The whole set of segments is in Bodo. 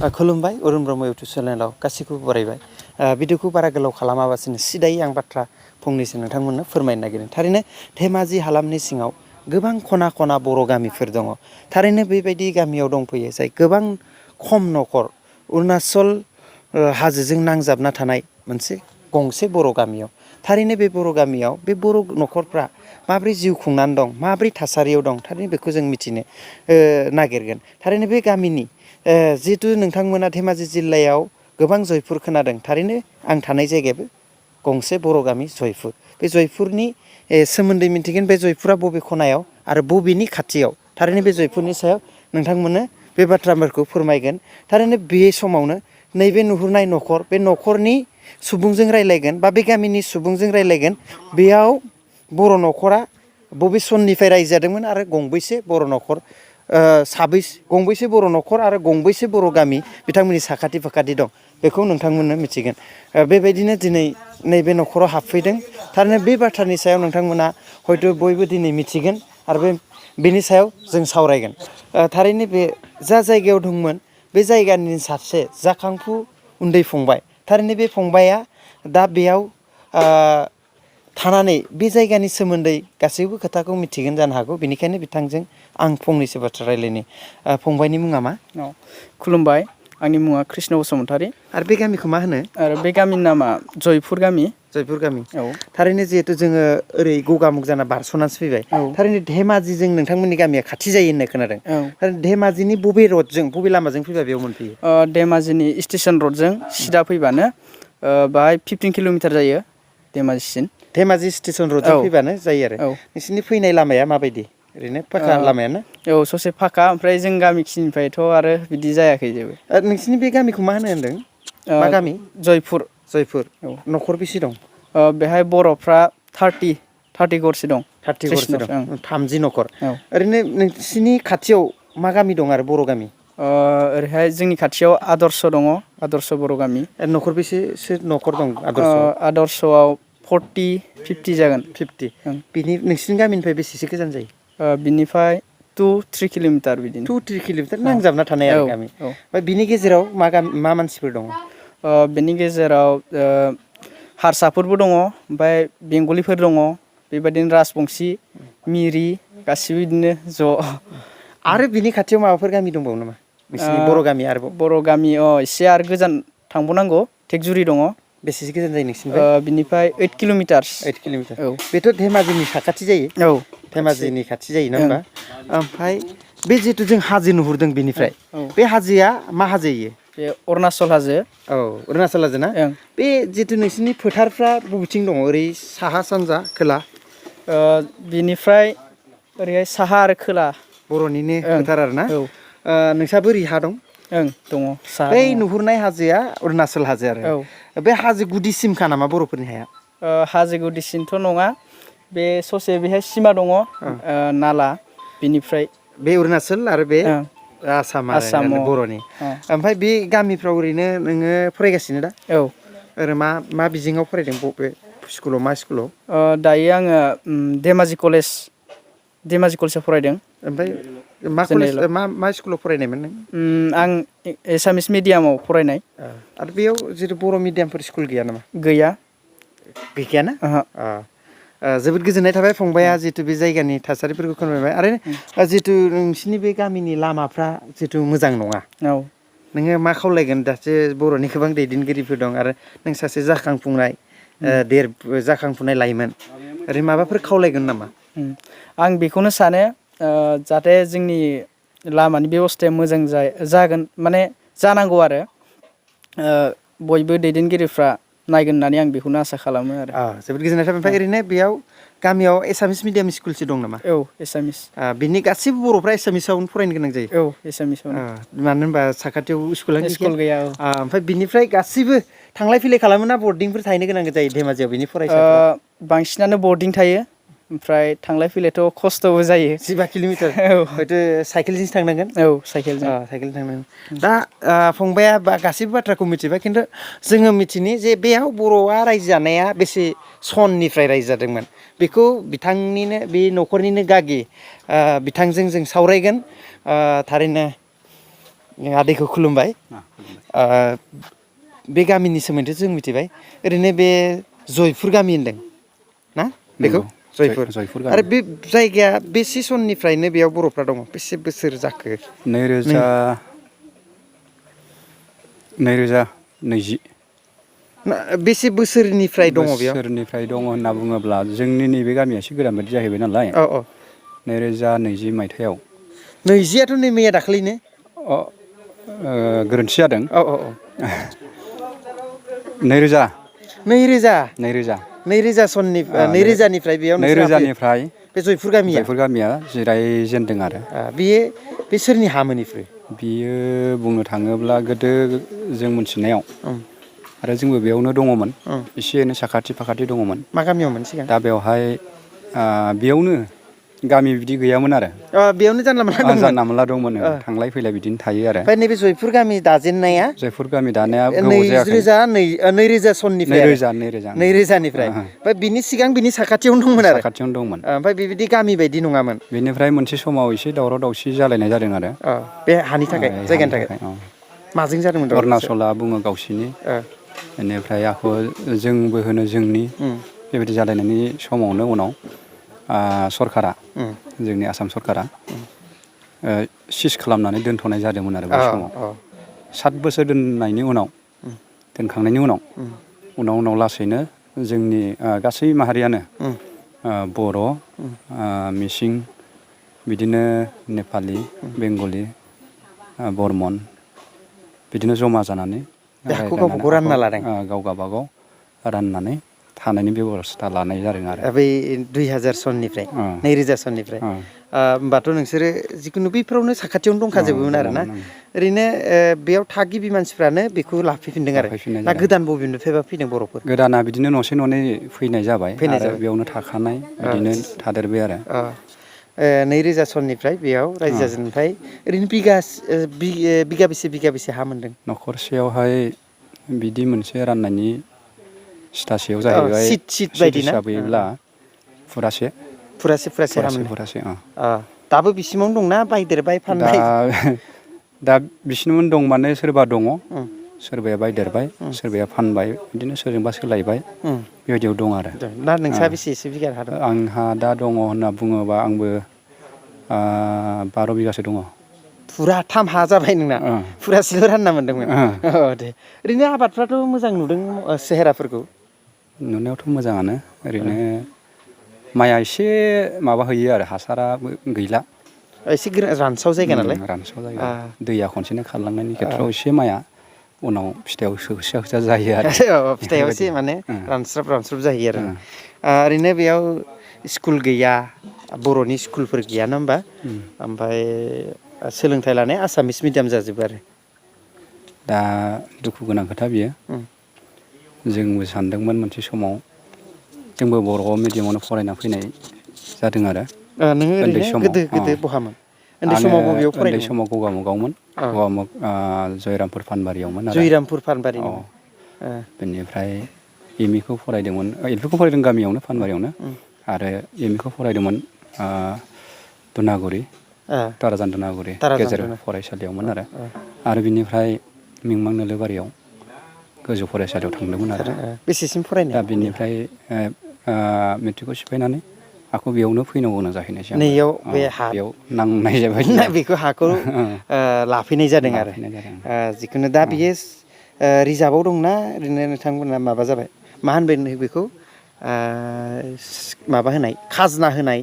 खुलुमबाय अरुण ब्रह्म इउटुब चेनेलाव गासैखौबो बरायबाय भिडिअखौ बारा गोलाव खालामाबासिनो सिदायै आं बाथ्रा फंनैसो नोंथांमोननो फोरमायनो नागिरदों थारैनो धेमाजि हालामनि सिङाव गोबां खना खना बर' गामिफोर दङ थारैनो बेबायदि गामियाव दंफैयो जाय गोबां खम न'खर अरुणाचल हाजोजों नांजाबना थानाय मोनसे गंसे बर' गामियाव थारैनो बे बर' गामियाव बे बर' न'खरफ्रा माब्रै जिउ खुंनानै दं माब्रै थासारियाव दं थारैनो बेखौ जों मिथिनो नागिरगोन थारैनो बे गामिनि जिहेतु नोंथांमोना धेमाजि जिल्लायाव गोबां जयपुर खोनादों थारैनो आं थानाय जायगायाबो गंसे बर' गामि जयपुर बे जयपुरनि सोमोन्दै मिन्थिगोन बे जयपुरा बबे खनायाव आरो बबेनि खाथियाव थारैनो बे जयपुरनि सायाव नोंथांमोननो बे बाथ्राफोरखौ फोरमायगोन थारैनो बे समावनो नैबे नुहुरनाय न'खर बे न'खरनि सुबुंजों रायलायगोन बा बे गामिनि सुबुंजों रायलायगोन बेयाव बर' न'खरा बबे सननिफ्राय रायजो जादोंमोन आरो गंबैसे बर' न'खर गंबैसे बर' न'खर आरो गंबैसे बर' गामि बिथांमोननि साखाथि फाखाथि दं बेखौ नोंथांमोननो मिथिगोन बेबायदिनो दिनै नैबे न'खराव हाबफैदों थारैनो बे बाथ्रानि सायाव नोंथांमोना हयथ' बयबो दिनै मिथिगोन आरो बेनि सायाव जों सावरायगोन थारैनो बे जा जायगायाव दंमोन बे जायगानि सासे जाखांफु उन्दै फंबाय थारैनो बे फंबाया दा बेयाव थानानै बे जायगानि सोमोन्दै गासैबो खोथाखौ मिथिगोन जानो हागौ बेनिखायनो बिथांजों आं फंनैसो बाथ्रा रायलायनि फंबायनि मुङा मा? खुलुमबाय आंनि मुङा कृष्ण बसुमतारी आरो बे गामिखौ मा होनो? आरो बे गामिनि नामा जयपुर गामि औ थारैनो जिहेथु जोङो ओरै गगामुग जाना बारस'नासो फैबाय थारैनो धेमाजिजों नोंथांमोननि गामिया खाथि जायो होननाय खोनादों धेमाजिनि बबे रडजों बबे लामाजों फैबा बेयाव मोनफैयो? धेमाजिनि स्टेसन रडजों सिदा फैबानो बाहाय 15 किल'मिटार जायो धेमाजिसिम धेमाजि स्टेसन रडजों फैबानो जायो आरो नोंसिनि फैनाय लामाया माबायदि ओरैनो फाखा लामायानो? औ ससे फाखा ओमफ्राय जों गामिखिनिफ्रायथ' आरो बिदि जायाखै जेबो नोंसिनि बे गामिखौ मा होनो होनदों? मा गामि? जयपुर औ न'खर बेसे दं? बेहाय बर'फ्रा 30 घरसो दं 30 घरसो दं 30 न'खर औ ओरैनो नोंसिनि खाथियाव मा गामि दं आरो बर' गामि? ओरैहाय जोंनि खाथियाव आदर्श दङ आदर्श बर' गामि न'खर बेसेसो न'खर दं आदर्शआव? आदर्शआव 40-50 जागोन 50 बिनि नोंसिनि गामिनिफ्राय बेसेसो गोजान जायो? बिनिफ्राय 2-3 किल'मिटार बिदिनो 2-3 किल'मिटार नांजाबना थानाय आरो गामि ओमफ्राय बिनि गेजेराव मा मानसिफोर दङ? बेनि गेजेराव हारसाफोरबो दङ ओमफ्राय बेंगलिफोर दङ बेबायदिनो राजबंसि मिरि गासिबो बिदिनो ज' आरो बिनि खाथियाव माबाफोर गामि दंबावो नामा नोंसिनि बर' गामि आरोबाव? बर' गामि एसे आरो गोजान थांबावनांगौ टेकजुरि दङ बेसेसो गोजान जायो नोंसिनिफ्राय? बिनिफ्राय 8 किल'मिटार 8 किल'मिटार बेथ' धेमाजिनि साखाथि जायो धेमाजिनि खाथि जायो नङा होमबा ओमफ्राय बे जिहेतु जों हाजो नुहुरदों बेनिफ्राय बे हाजोआ मा हाजो इयो? बे अरुणाचल हाजो औ अरुणाचल हाजो ना बे जितु नोंसिनि फोथारफ्रा बबेथिं दङ ओरै साहा सानजा खोला? बिनिफ्राय ओरैहाय साहा आरो खोला बर'निनो फोथार आरोना नोंसाबो ओरै हा दं? दङ बै नुहुरनाय हाजोआ अरुणाचल हाजो आरो बे हाजो गुदिसिमखा नामा बर'फोरनि हाया? हाजो गुदिसिमथ' नङा बे ससे बेहाय सिमा दङ नाला बिनिफ्राय बे अरुणाचल आरो बे आसाम आरो बर'नि ओमफ्राय बे गामिफ्राव ओरैनो नोङो फरायगासिनो दा? ओरै मा बिजोङाव फरायदों बबे स्कुलाव मा स्कुलाव? दायो आङो धेमाजि कलेजाव फरायदों ओमफ्राय मा कलेज मा स्कुलाव फरायनायमोन नों? आं एसामिस मिडियामाव फरायनाय आरो बेयाव जितु बर' मिडियामफोर स्कुल गैया नामा? गैया गैखायाना? जोबोद गोजोननाय थाबाय फंबाया जितु बे जायगानि थासारिफोरखौ फोरमायबाय आरो जितु नोंसिनि बे गामिनि लामाफ्रा जितु मोजां नङा नोङो मा खावलायगोन दासो बर'नि गोबां दैदेनगिरिफोर दं आरो नों सासे जाखांफुनाय जाखांफुनाय लाइमोन ओरै माबाफोर खावलायगोन नामा? आं बेखौनो सानो जाहाथे जोंनि लामानि बेब'स्थाया मोजां जागोन माने जानांगौ आरो बयबो दैदेनगिरिफ्रा नायगोन होननानै आं बेखौनो आसा खालामो आरो जोबोद गोजोननाय थाबाय ओमफ्राय ओरैनो बेयाव गामियाव एसामिस मिडियाम स्कुलसो दं नामा? औ एसामिस बिनि गासैबो बर'फ्रा एसामिसावनो फरायनो गोनां जायो? औ एसामिसावनो मानो होनबा साखाथियाव स्कुलानो स्कुल गैया ओमफ्राय बिनिफ्राय गासैबो थांलाय फैलाय खालामोना बर्डिंफोर थाहैनो गोनां जायो धेमाजियाव बिनि फरायसाफ्रा? बांसिनानो बर्डिं थायो ओमफ्राय थांलाय फैलायथ' खस्थ'बो जायो 15 किल'मिटार हयथ' साइकेलजोंसो थांनांगोन? साइकेलजों थांनांगोन दा फंबाया गासैबो बाथ्राखौ मिथिबाय खिन्थु जोङो मिथिनि जे बेयाव बर'आ रायजो जानाया बेसे सननिफ्राय रायजो जादोंमोन बेखौ बिथांनिनो बे न'खरनिनो गागि बिथांजों जों सावरायगोन थारैनो आदैखौ खुलुमबाय। बे गामिनि सोमोन्दै जों मिथिबाय। ओरैनो बे जयपुर गामि होनदों ना बेखौ? नंगौ जयपुर गामि आरो बे जायगाया बेसे सननिफ्रायनो बेयाव बर'फ्रा दङ बेसे बोसोर जाखो? 2020 बेसे बोसोरनिफ्राय दङ बेयाव? बोसोरनिफ्राय दङ होनना बुङोब्ला जोंनि नैबे गामिया एसे गोदान बायदि जाहैबाय नालाय। औ औ 2020 मायथाइयाव। 20आथ' नै मैया दाख्लैनो। गोरोन्थि जादों। औ औ औ 2000 2000 सननि 2000निफ्राय बेयाव नोंसोर हाबफैयो? 2000निफ्राय बे जयपुर गामिया जिरायजेनदों आरो। बे सोरनि हामोन इफोरो? बियो बुंनो थाङोब्ला गोदो जों मिथिनायाव उम आरो जोंबो बेयावनो दङमोन। उम एसे एनै साखाथि फाखाथि दङमोन। मा गामियावमोन सिगां? दा बेवहाय बेयावनो गामि बिदि गैयामोन आरो। बेयावनो जानला मोनला दंमोन। जानला मोनला दंमोन। थांलाय फैलाय बिदिनो थायो आरो। ओमफ्राय नैबे जयपुर गामि दाजेननाया जयपुर गामि दानाया गोबाव जायाखै। 2000 सननिफ्राय आरो। 2000निफ्राय ओमफ्राय बिनि सिगां बिनि साखाथियावनो दंमोन आरो। साखाथियावनो दंमोन। ओमफ्राय बेबायदि गामि बायदि नङामोन। बेनिफ्राय मोनसे समाव एसे दावराव दावसि जालायनाय जादों आरो। बे हानि थाखाय जायगानि थाखाय माजों जादोंमोन दावराव दावसिया? अरुणाचला बुङो गावसिनि। बेनिफ्राय आखौ जोंबो होनो जोंनि। बेबायदि जालायनायनि समावनो उनाव सरकारा जोंनि आसाम सरकारा सिज खालामनानै दोनथ'नाय जादोंमोन आरो बै समाव। 7 बोसोर दोननायनि उनाव दोनखांनायनि उनाव लासैनो जोंनि गासै माहारियानो बर', मिसिं, बिदिनो नेपालि, बेंगलि, बर्मन बिदिनो जमा जानानै हाखौ गावबा गाव रानना लादों। गाव गावबागाव राननानै थानायनि बेब'स्था लानाय जादों आरो। बै 2000 सननिफ्राय 2000 सननिफ्राय होमबाथ' नोंसोरो जिखुनु बैफोरावनो साखाथियावनो दंखाजोबोमोन आरो ना? दङमोन। ओरैनो बेयाव थागिबि मानसिफ्रानो बेखौ लाफैफिनदों आरो लाफैफिननाय ना जादों। गोदान बबेनिफ्रायबा फैदों बर'फोर? गोदाना बिदिनो न'से न'नै फैनाय जाबाय फैनाय आरो जाबाय। बेयावनो थाखानाय बिदिनो थादेरबाय आरो। 2000 सननिफ्राय बेयाव रायजो जाजेननायनिफ्राय ओरैनो बिगाबेसे हा मोनदों? न'खरसेयावहाय बिदि मोनसे राननायनि सिथासेयाव जाहैबाय सिट सिट बायदि ना? हिसाबैब्ला फुरासे हा मोनदों। दाबो बिसिमावनो दंना बायदेरबाय फानबाय? दा बिसिनिमोन दं माने सोरबा दङ। सोरबाया बायदेरबाय, सोरबाया फानबाय, बिदिनो सोरजोंबा सोलायबाय। बेबायदियाव दं आरो। दा नोंस्रा बेसेसो बिगा हा दं? आंहा दा दङ होनना बुङोबा आंबो 12 बिगासो दङ। फुरा 3 हा जाबाय नोंना? फुरासेल' रानना मोनदोंमोन? दे ओरैनो आबादफ्राथ' मोजां नुदों सेहेराफोरखौ? नुनायावथ' मोजाङानो। ओरैनो माइआ एसे माबा हैयो आरो हासारा गैला। एसे रानस्राव जायगा नालाय। रानस्राव जायगा। दैया खनसेनो खारलांनायनि खेथ्रआव एसे माइआ उनाव फिथाइयाव होसा जायो आरो। फिथाइयाव एसे माने रानस्राव जाहैयो आरो। ओरैनो बेयाव स्कुल गैया, बर'नि स्कुलफोर गैया नङा होमबा? ओमफ्राय सोलोंथाइ लानाया आसामिस मिडियाम जाजोबो आरो। दा दुखु गोनां खोथा बियो। जोंबो सानदोंमोन मोनसे समाव जोंबो बर' मिडियामावनो फरायना फैनाय जादों आरो। नोङो उन्दै ओरैनो समाव गोदो बहामोन? उन्दै आङो समाव बबेयाव उन्दै फरायदोंमोन? समाव गगामुगावमोन। गगामुग जयरामपुर फानबारियावमोन आरो। जयरामपुर फानबारिमोन। बेनिफ्राय एम इ खौ फरायदोंमोन। एल पि खौ फरायदों गामियावनो फानबारियावनो। आरो एम इ खौ फरायदोंमोन दुनागुरि ताराजान दुनागुरि गेजेर फरायसालियावमोन आरो बिनिफ्राय मिमां नोलोबारियाव गोजौ फरायसालियाव थांदोंमोन आरो। बेसेसिम फरायनाय? दा बिनिफ्राय मेट्रिकखौ सिफायनानै आंखौ बेयावनो फैनांगौ गोनां जाहैनायसै आंबो। नैयाव बे हा बेयाव नांनाय जाबाय। बेखौ हाखौ लाफैनाय जादों आरो। लाफैनाय जादों। जिखुनु दा बियो रिजार्भआव दंना ओरैनो नोंथांमोना माबा जाबाय मा होनबाय बेखौ माबा होनाय खाजोना होनाय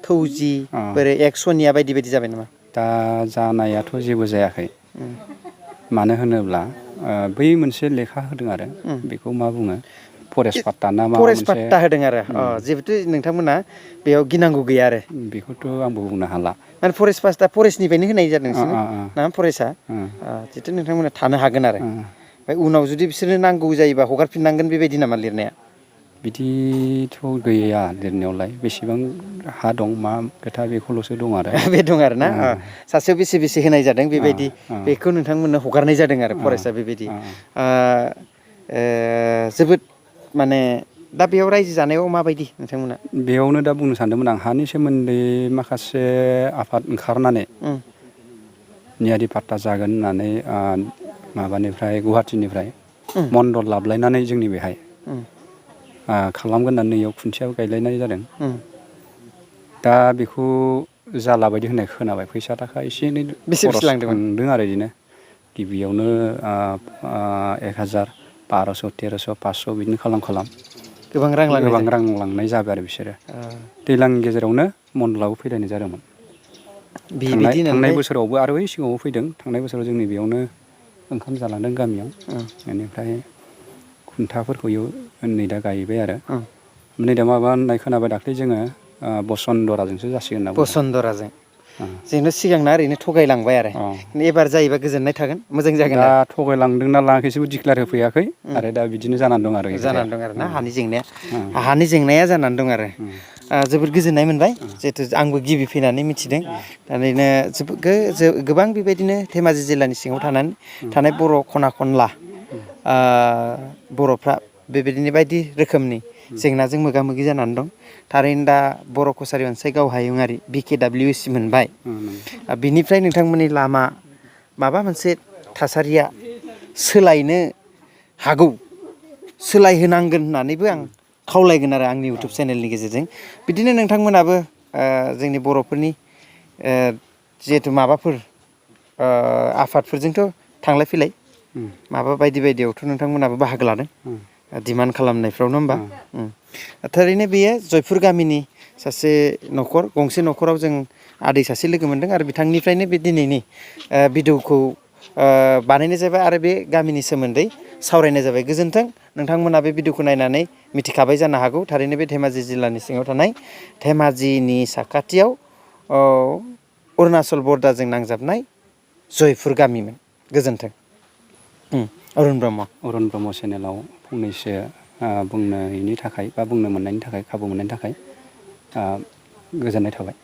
थौजि बोरै 100निया बायदि बायदि जाबाय नामा? दा जानायाथ' जेबो जायाखै। मानो होनोब्ला बै मोनसे लेखा होदों आरो बेखौ मा बुङो फरेस्ट पाट्टा ना माबा फरेस्ट मोनसे पाट्टा होदों आरो जिहेथु नोंथांमोना बेयाव गिनांगौ गैया आरो। बेखौथ' आंबो बुंनो हाला। माने फरेस्ट पाट्टा फरेस्टनिफ्रायनो होनाय जादों नोंसोरनो ना फरेस्टआ? जिहेथु नोंथांमोना थानो हागोन आरो। ओमफ्राय उनाव जुदि बिसोरनो नांगौ जायोबा हगारफिननांगोन बेबायदि नामा लिरनाया? बिदिथ' गैया लिरनायावलाय बेसेबां हा दं मा खोथा बेखौल'सो दं आरो। बे दं आरोना सासेयाव बेसे बेसे होनाय जादों बेबायदि बेखौ नोंथांमोननो हगारनाय जादों आरो फरेस्टआ बेबायदि। जोबोद माने दा बेयाव रायजो जानायाव माबायदि नोंथांमोना? बेयावनो दा बुंनो सानदोंमोन आं हानि सोमोन्दै माखासे आफाद ओंखारनानै नियादि पाट्टा जागोन होननानै माबानिफ्राय गुवाहाटिनिफ्राय मन्दल लाबलायनानै जोंनि बेहाय खालामगोन होननानै नैयाव खुन्थियाबो गायलायनाय जादों। दा बेखौ जाला बायदि होननाय खोनाबाय फैसा थाखा एसे एनै बेसे खरस लांदोंमोन? थांदों आरो बिदिनो गिबियावनो 1000, 1200, 1300, 500 बिदिनो खालाम गोबां रां लांनाय गोबां जादों। रां लांनाय जाबाय आरो बिसोरो दैज्लांनि गेजेरावनो मन्दलाबो फैलायनाय जादोंमोन। बिदि थांनाय होननानै बोसोरावबो आरो बै सिगाङावबो फैदों। थांनाय बोसोराव जोंनि बेयावनो ओंखाम जालांदों गामियाव। बेनिफ्राय खुन्थाफोरखौ नै दा गायबाय आरो नै दा माबा होननाय खोनाबाय दाख्लै जोङो बसनन्दराजोंसो जासिगोन होनना बुंदों। बसुन्धराजों जोंथ' सिगांना ओरैनो थगायलांबाय आरो अ एबार जायोबा गोजोननाय थागोन मोजां जागोन दा आरो थगायलांदोंना लाङाखै जेबो डिक्लेयार होफैयाखै आरो दा बिदिनो जानानै दं आरो खोथाया। जानानै दं आरो ना हानि जेंनाया जानानै दं आरो जोबोद गोजोननाय मोनबाय जिहेथु आंबो गिबि फैनानै मिथिदों। थारैनो गोबां बेबायदिनो धेमाजि जिल्लानि सिङाव थानाय बर' खना खनला बर'फ्रा बेबायदिनो बायदि रोखोमनि जेंनाजों मोगा मोगि जानानै दं। थारैनो दा बर' कसारि अनसाय गावहायुङारि BKWS मोनबाय। बिनिफ्राय नोंथांमोननि लामा माबा मोनसे थासारिया सोलायनो हागौ, सोलायहोनांगोन होननानैबो आं खावलायगोन आरो आंनि इउटुब चेनेलनि गेजेरजों। बिदिनो नोंथांमोनाबो जोंनि बर'फोरनि जिहेथु माबाफोर आफादफोरजोंथ' थांलाय फैलाय माबा बायदि बायदियावथ' नोंथांमोनाबो बाहागो लादों डिमान्ड खालामनायफ्राव नङा होमबा? थारैनो बेयो जयपुर गामिनि सासे न'खर, गंसे न'खराव जों आदै सासे लोगो मोनदों आरो बिथांनिफ्रायनो बे दिनैनि भिडिअखौ बानायनाय जाबाय आरो बे गामिनि सोमोन्दै सावरायनाय जाबाय। गोजोन्थों। नोंथांमोना बे भिडिअखौ नायनानै मिथिखाबाय जानो हागौ थारैनो बे धेमाजि जिल्लानि सिङाव थानाय धेमाजिनि साखाथियाव अरुणाचल बर्डारजों नांजाबनाय जयपुर गामिमोन। गोजोन्थों। अरुण ब्रह्म। अरुण ब्रह्म चेनेलाव फंनैसो बुंनायनि थाखाय बा बुंनो मोननायनि थाखाय खाबु मोननायनि थाखाय गोजोननाय थाबाय।